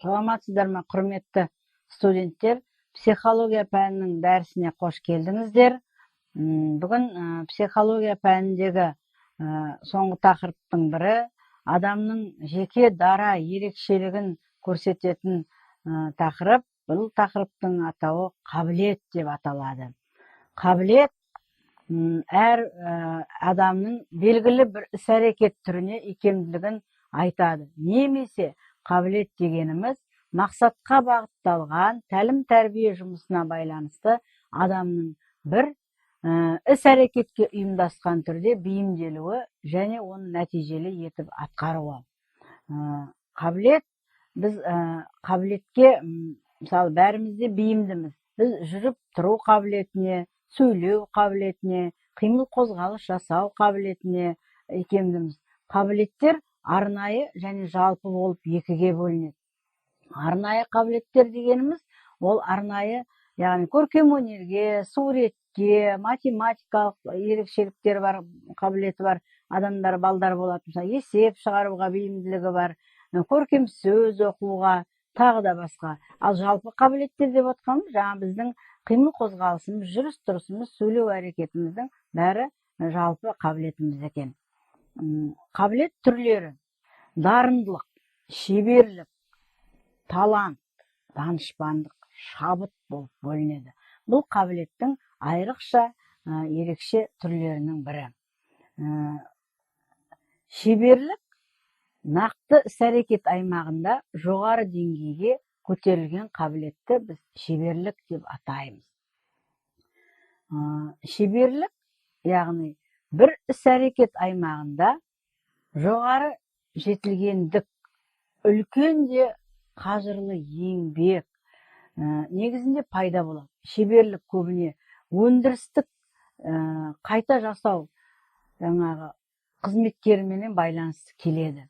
Саламатсыздар ма, құрметті студенттер? Психология пәнінің дәрісіне қош келдіңіздер. Бүгін психология пәніндегі соңғы тақырыптың бірі адамның жеке дара ерекшелігін көрсететін тақырып. Бұл тақырыптың атауы қабілет деп аталады. Қабілет әр адамның белгілі бір іс әрекет түріне икемділігін айтады. Немесе қабілет дегеніміз мақсатқа бағытталған тәлім тәрбие жұмысына байланысты адамның бір іс әрекетке ұйымдасқан түрде бейімделуі және оны нәтижелі етіп атқаруы. Қабілет, біз қабілетке, мысалы, бәріміз де бейімдіміз. Біз жүріп тұру қабілетіне, сөйлеу қабілетіне, қимыл қозғалыс жасау қабілетіне икемдіміз. Қабілеттер арнайы және жалпы болып екіге бөлінеді. Арнайы қабілеттер дегеніміз ол арнайы, яғни көркемөнерге, суретке, математикалық ерекшеліктері бар, қабілеті бар адамдар, балдар болады. Мысалы, есеп шығаруға бейімділігі бар, көркем сөз оқуға, тағы да басқа. Ал жалпы қабілеттер деп отқанымыз жаңа біздің қимыл қозғалысымыз, жүріс тұрысымыз, сөйлеу әрекетіміздің бәрі жалпы қабілетіміз екен. Қабілет түрлері: дарындылық, шеберлік, талант, данышпандық, шабыт болып бөлінеді. Бұл қабілеттің айрықша ерекше түрлерінің бірі. Шеберлік нақты іс әрекет аймағында жоғары деңгейге көтерілген қабілетті біз шеберлік деп атаймыз. Шеберлік, яғни бір іс әрекет аймағында жоғары жетілгендік, үлкен де қажырлы еңбек негізінде пайда болады. Шеберлік көбіне өндірістік қайта жасау жаңағы қызметкеріменен байланысты келеді.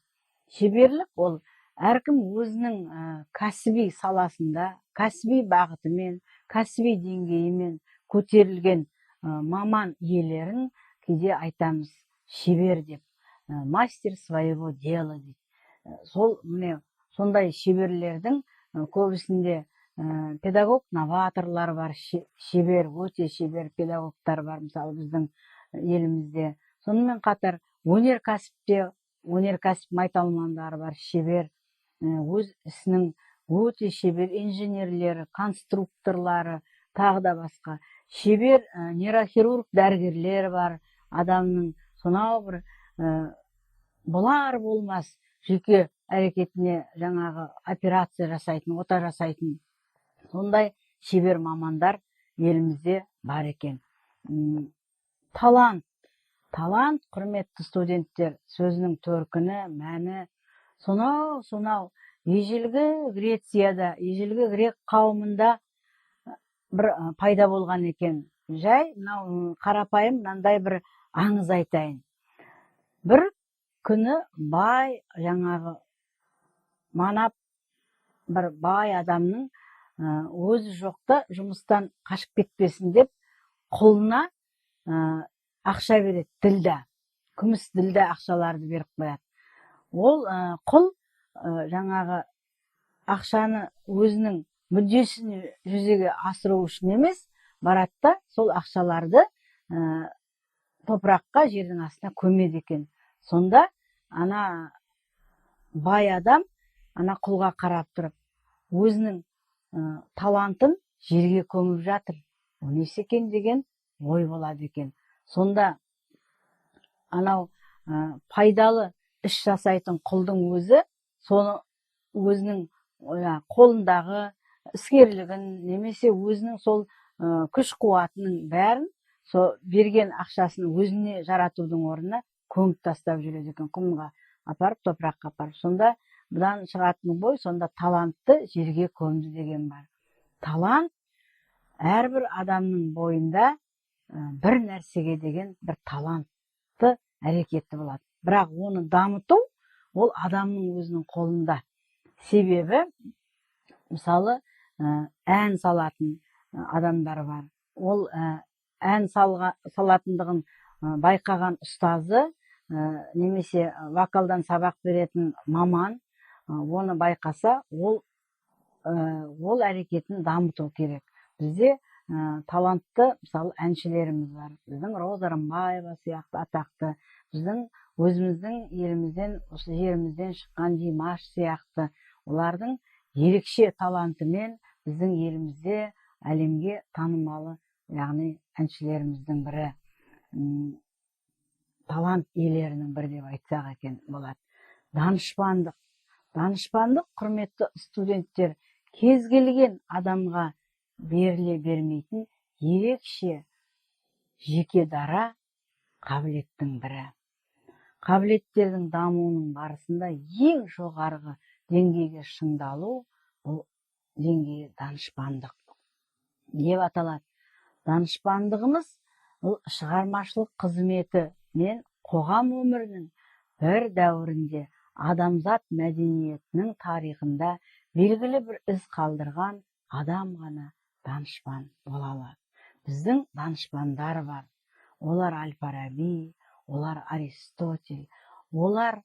Шеберлік ол әркім өзінің кәсіби саласында, кәсіби бағытымен, кәсіби деңгейімен көтерілген маман иелерін кейде айтамыз шебер деп, мастер своего дела дейді. Сол міне сондай шеберлердің көбісінде педагог новаторлар бар, шебер, өте шебер педагогтар бар, мысалы, біздің елімізде. Сонымен қатар өнеркәсіпте өнеркәсіп майталмандары бар, шебер, өз ісінің өте шебер инженерлері, конструкторлары, тағы да басқа. Шебер нейрохирург дәрігерлер бар, адамның сонау бір болар болмас жүйке әрекетіне жаңағы операция жасайтын, ота жасайтын сондай шебер мамандар елімізде бар екен. Талант, талант, құрметті студенттер, сөзінің төркіні, мәні сонау сонау ежелгі Грецияда, ежелгі грек қауымында бір пайда болған екен. Жай мынау қарапайым мынандай бір аңыз айтайын. Бір күні бай жаңағы манап бір бай адамның өзі жоқта жұмыстан қашып кетпесін деп құлына ақша береді, ділда, күміс ділда ақшаларды беріп қояды. Ол құл жаңағы ақшаны өзінің мүддесін жүзеге асыру үшін емес, барады да сол ақшаларды топыраққа, жердің астына көмеді екен. Сонда ана бай адам ана құлға қарап тұрып, өзінің талантын жерге көміп жатыр, ол несі екен деген ой болады екен. Сонда анау пайдалы іс жасайтын құлдың өзі соны өзінің қолындағы іскерлігін немесе өзінің сол күш қуатының бәрін сол берген ақшасын өзіне жаратудың орнына көміп тастап жүреді екен, құмға апарып, топыраққа апарып. Сонда бұдан шығатын бой, сонда талантты жерге көмді деген бар. Талант әрбір адамның бойында бір нәрсеге деген бір талантты әрекеті болады, бірақ оны дамыту ол адамның өзінің қолында. Себебі, мысалы, ән салатын адамдар бар. Ол ән салатындығын байқаған ұстазы немесе вокалдан сабақ беретін маман оны байқаса, ол ол әрекетін дамыту керек. Бізде талантты, мысалы, әншілеріміз бар. Біздің Роза Рымбаева сияқты атақты, біздің өзіміздің елімізден, осы жерімізден шыққан Димаш сияқты, олардың ерекше талантымен біздің елімізде әлемге танымалы, яғни әншілеріміздің бірі, талант иелерінің бірі деп айтсақ екен болады. Данышпандық. Данышпандық, құрметті студенттер, кез келген адамға беріле бермейтін ерекше жеке дара қабілеттің бірі. Қабілеттердің дамуының барысында ең жоғарғы деңгейге шыңдалу, бұл деңгейі данышпандық деп аталады. Данышпандығымыз бұл шығармашылық қызметі мен қоғам өмірінің бір дәуірінде адамзат мәдениетінің тарихында белгілі бір із қалдырған адам ғана данышпан бола алады. Біздің данышпандар бар. Олар Әл-Фараби, олар Аристотель, олар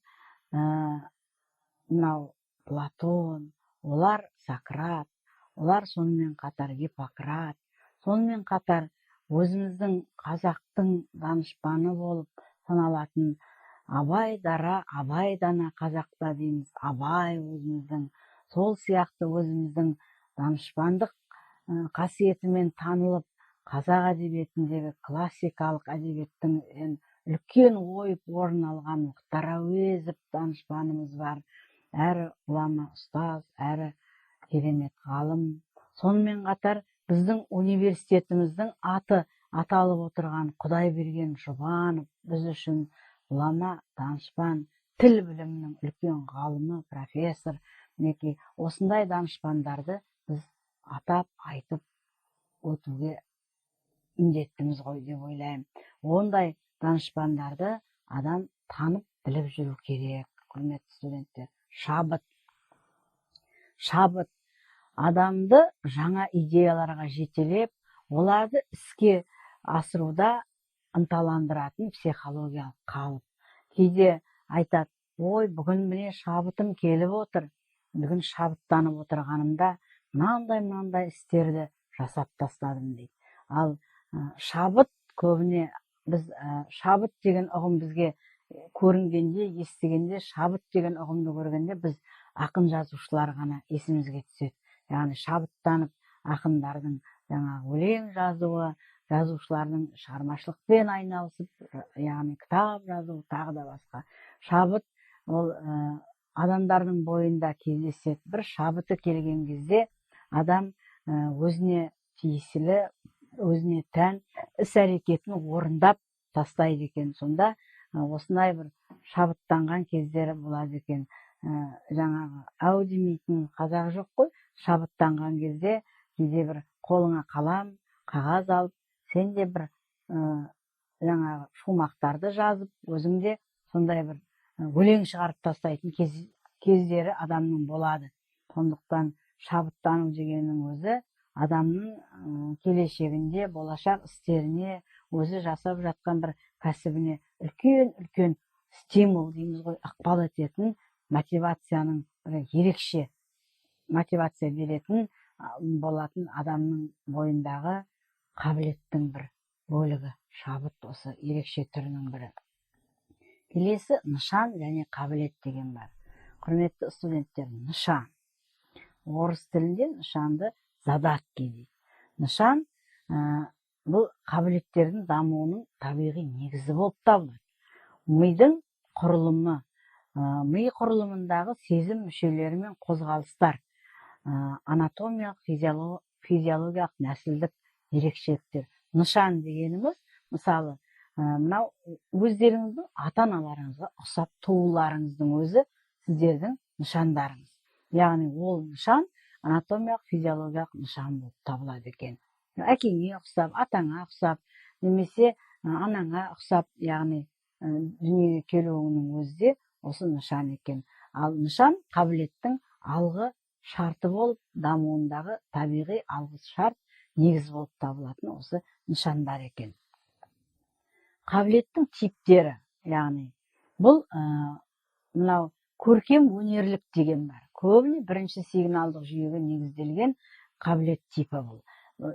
мынау Платон, олар Сократ, олар сонымен қатар Гиппократ, сонымен қатар өзіміздің қазақтың данышпаны болып саналатын Абай дара, Абай дана қазақта дейміз. Абай өзіміздің сол сияқты өзіміздің данышпандық қасиетімен танылып, қазақ әдебиетіндегі классикалық әдебиеттің үлкен ойып орын алған Мұхтар Әуезов данышпанымыз бар. Әрі ғұлама ұстаз, әрі керемет ғалым. Сонымен қатар біздің университетіміздің аты аталып отырған Құдайберген Жұбанов біз үшін ғұлама, данышпан, тіл білімінің үлкен ғалымы, профессор. Мінекей, осындай данышпандарды біз атап айтып өтуге міндеттіміз ғой деп ойлаймын. Ондай данышпандарды адам танып біліп жүру керек, құрметті студенттер. Шабыт. Шабыт адамды жаңа идеяларға жетелеп, оларды іске асыруда ынталандыратын психологиялық қалып. Кейде айтады: ой, бүгін міне шабытым келіп отыр, бүгін шабыттанып отырғанымда мынандай-мынандай істерді жасап тастадым дейді. Ал шабыт көбіне біз шабыт деген ұғым бізге көрінгенде, естігенде, шабыт деген ұғымды көргенде біз ақын жазушылар ғана есімізге түседі. Яғни шабыттанып ақындардың жаңағы өлең жазуы, жазушылардың шығармашылықпен айналысып, яғни кітап жазу, тағы да басқа. Шабыт ол адамдардың бойында кездеседі. Бір шабыты келген кезде адам өзіне тиесілі, өзіне тән іс әрекетін орындап тастайды екен. Сонда осындай бір шабыттанған кездері болады екен. Жаңағы әу демейтін қазақ жоқ қой. Шабыттанған кезде кейде бір қолыңа қалам, қағаз алып, сен де бір жаңағы шумақтарды жазып, өзің де сондай бір өлең шығарып тастайтын кездері адамның болады. Сондықтан шабыттану дегеннің өзі адамның келешегінде, болашақ істеріне, өзі жасап жатқан бір кәсібіне үлкен-үлкен стимул дейміз ғой, ықпал ететін мотивацияның бір ерекше мотивация беретін болатын адамның бойындағы қабілеттің бір бөлігі шабыт, осы ерекше түрінің бірі. Келесі нышан және қабілет деген бар. Құрметті студенттер, нышан. Орыс тілінде нышанды задатки дейді. Нышан бұл қабілеттердің дамуының табиғи негізі болып табылады. Мидың құрылымы, ми құрылымындағы сезім мүшелері мен қозғалыстар, анатомиялық, физиологиялық, нәсілдік ерекшеліктер. Нышан дегеніміз, мысалы, мынау өздеріңіздің ата-аналарыңызға ұқсап тууларыңыздың өзі сіздердің нышандарыңыз. Яғни ол нышан анатомиялық, физиологиялық нышан болып табылады екен. Әкеңе ұқсап, атаңа ұқсап, немесе анаңа ұқсап, яғни дүниеге келуіңнің өзі де осы нышан екен. Ал нышан қабілеттің алғы шарты болып, дамуындағы табиғи алғы шарт, негіз болып табылатын осы нышандар екен. Қабілеттің типтері, яғни бұл мынау көркем өнерлік деген бар. Көбіне бірінші сигналдық жүйеге негізделген қабілет типі бұл.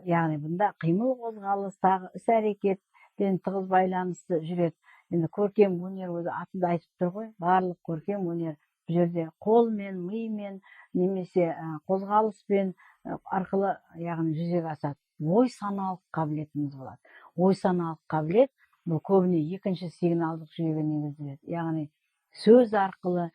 Яғни бұнда қимыл, қозғалыс, тағы іс әрекетпен тығыз байланысты жүреді. Енді көркем өнер өзі атында айтып тұр ғой, барлық көркем өнер бұл жерде қолмен, мимен немесе қозғалыспен арқылы, яғни жүзеге асады. Ой саналық қабілетіміз болады. Ой саналық қабілет бұл көбіне екінші сигналдық жүйеге негізделеді. Яғни сөз арқылы,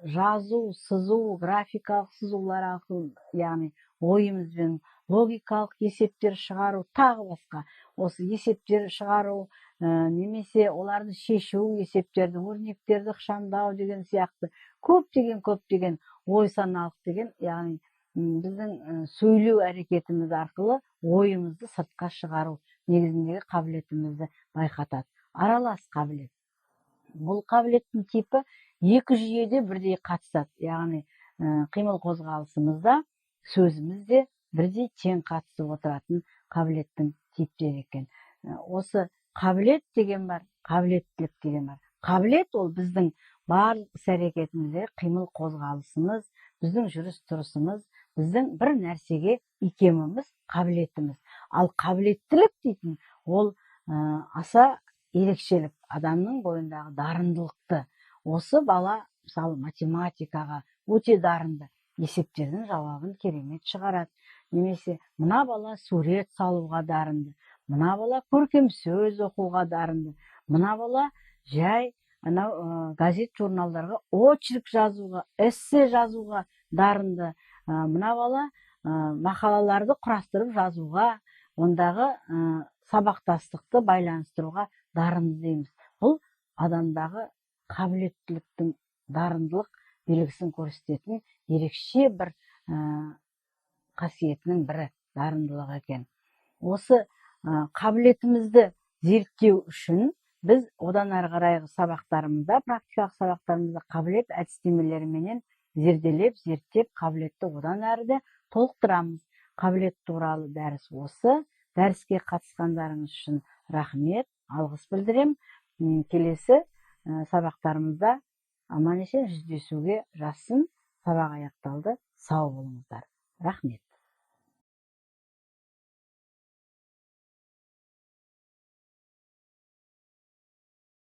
жазу, сызу, графикалық сызулар арқылы, яғни ойымызбен логикалық есептер шығару, тағы басқа. Осы есептер шығару, немесе оларды шешу, есептерді, өрнектерді ықшамдау деген сияқты көптеген ой саналық деген, яғни біздің сөйлеу әрекетіміз арқылы ойымызды сыртқа шығару негізіндегі қабілетімізді байқатады. Аралас қабілет. Бұл қабілеттің типі екі жүйеде бірдей қатысады. Яғни қимыл қозғалысымызда, сөзімізде бірдей тең қатысып отыратын қабілеттің типтері екен. Осы қабілет деген бар, қабілеттілік деген бар. Қабілет ол біздің барлық іс әрекетімізде қимыл қозғалысымыз, біздің жүріс тұрысымыз, біздің бір нәрсеге икеміміз, қабілетіміз. Ал қабілеттілік дейтін ол аса ерекшелік, адамның бойындағы дарындылықты. Осы бала мысалы математикаға өте дарынды, есептердің жауабын керемет шығарады. Немесе мына бала сурет салуға дарынды, мына бала көркем сөз оқуға дарынды, мына бала жай анау газет журналдарға очерк жазуға, эссе жазуға дарынды, мына бала мақалаларды құрастырып жазуға, ондағы сабақтастықты байланыстыруға дарынды дейміз. Бұл адамдағы қабілеттіліктің, дарындылық белгісін көрсететін ерекше бір қасиетінің бірі дарындылық екен. Осы қабілетімізді зерттеу үшін біз одан әрі қарайғы сабақтарымызда, практикалық сабақтарымызда қабілет әдістемелеріменен зерделеп, зерттеп, қабілетті одан әрі де толықтырамыз. Қабілет туралы дәріс осы. Дәріске қатысқандарыңыз үшін рахмет, алғыс білдірем. Келесі сабақтарымызда аман есен жүздесуге жазсын. Сабақ аяқталды. Сау болыңыздар. Рахмет.